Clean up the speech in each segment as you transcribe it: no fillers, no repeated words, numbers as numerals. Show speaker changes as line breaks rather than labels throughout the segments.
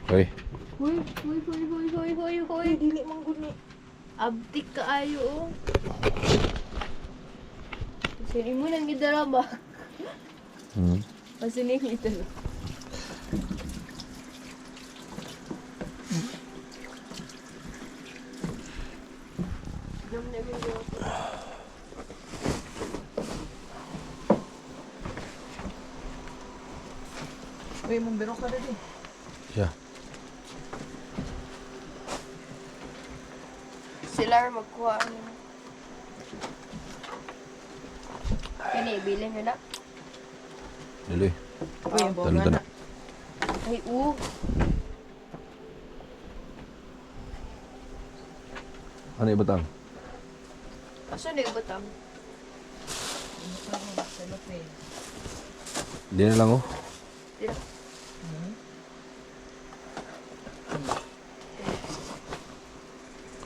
Hoy.
Huy, huy, huy, huy, huy, huy, huy.
Dili man gud ni.
Abtik kaayo oh. Sino mo nang gidala ba? Pasinig ito.
Uy, mong biro ka dali.
Siya.
Sila ang magkuha ano. Kani ibilin nyo na.
Dili.
Uy, ang
Talon
boga
ta na.
na.
Ay, oo.
Ano ibutang?
Asa na yung batang?
Sa lupi.
Di na lang oh.
Dira.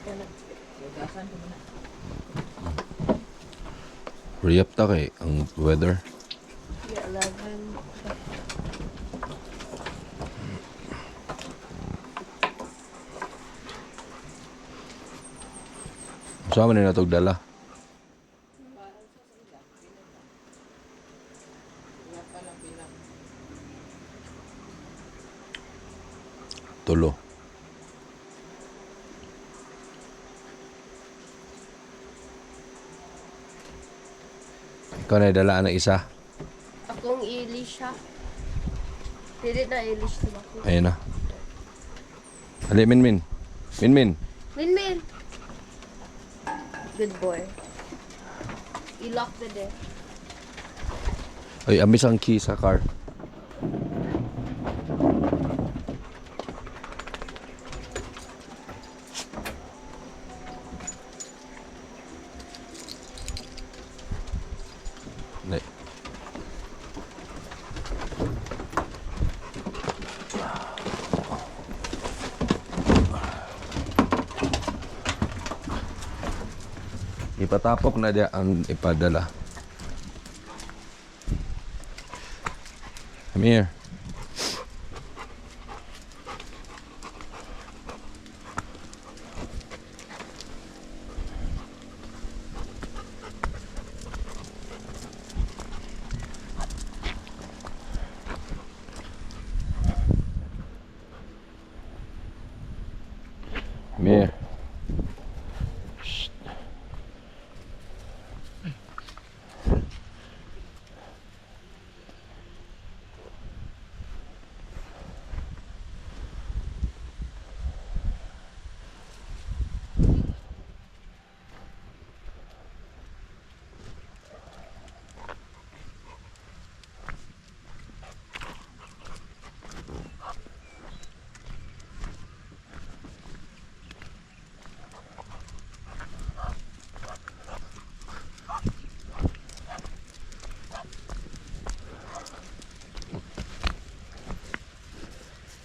Yan na.
Hugasan ko muna.
Riyap ta kay ang weather.
Yeah, 11.
Sama ni natog dala. Tulo. Ikaw na dala ng isa.
Akong ilish ha. Dili na ilish na ako.
Ayun na. Ali, Min Min. Min Min.
Min Min! Good boy. I-lock the door.
Ay, amis ang key sa car. Dali. Ipatapok na diya ang ipadala. Come here. Come here. Shh.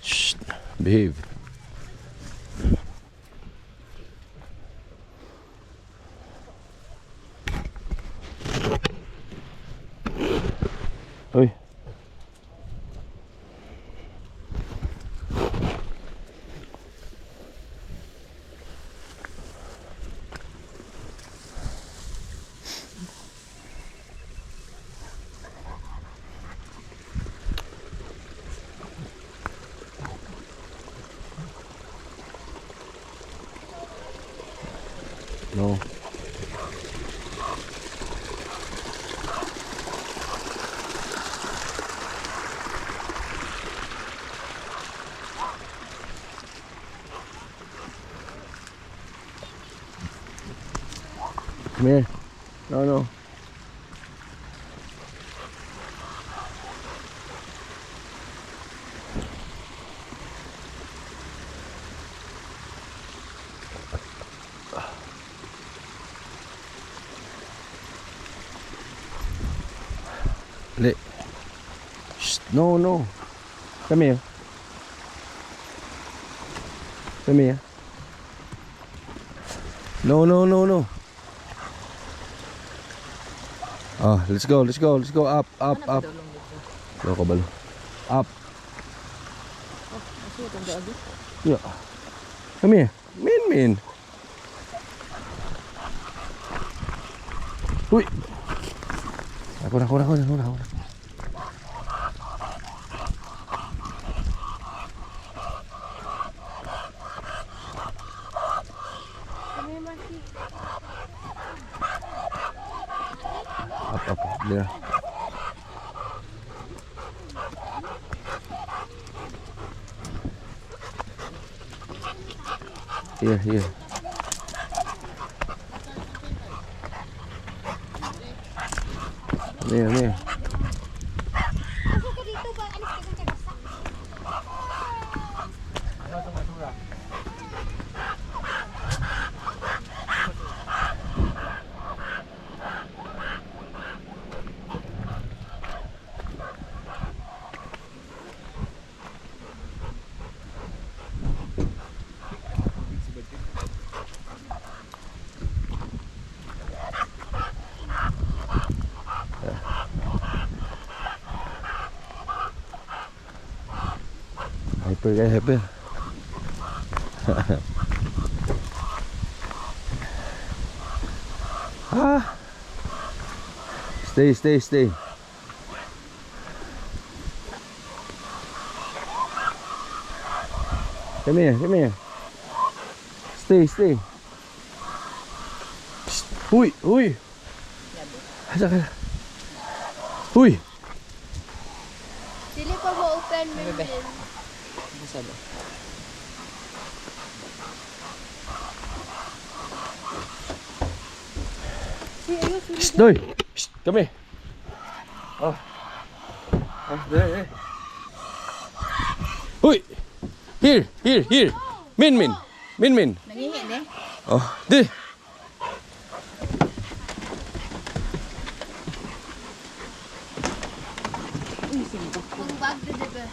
Shh. Behave. Uy. No. Come here. No, no. Le. Shh, no, no. Come here. Come here. No, no, no, no. Oh, let's go, let's go, let's go. Up, up, up.
Ano dulong dito?
Go kabalo. Up.
Oh, asa itong gaagi?
Yeah. Come here. Min Min. Uy. Ako na, ako na, ako na, ako na, ako na.
Come here, Maki.
Up, up, there. Here, here. There, there.
Asa ka dito ba? Alis ka sa kasa.
Hyper guys, hyper. Ah. Stay, stay, stay. Come here, come here. Stay, stay. Psst. Uy, uy. Asa ka? Uy.
Dili pa mo open, Min
Bebe.
Min.
Busa ba?
Psst, doy. Psst, come here. Oh. Oh, there, there. Uy. Here, here, here. Min, Min. Min, Min.
Nangihin eh.
Oh, di.
Mong bag na, diba?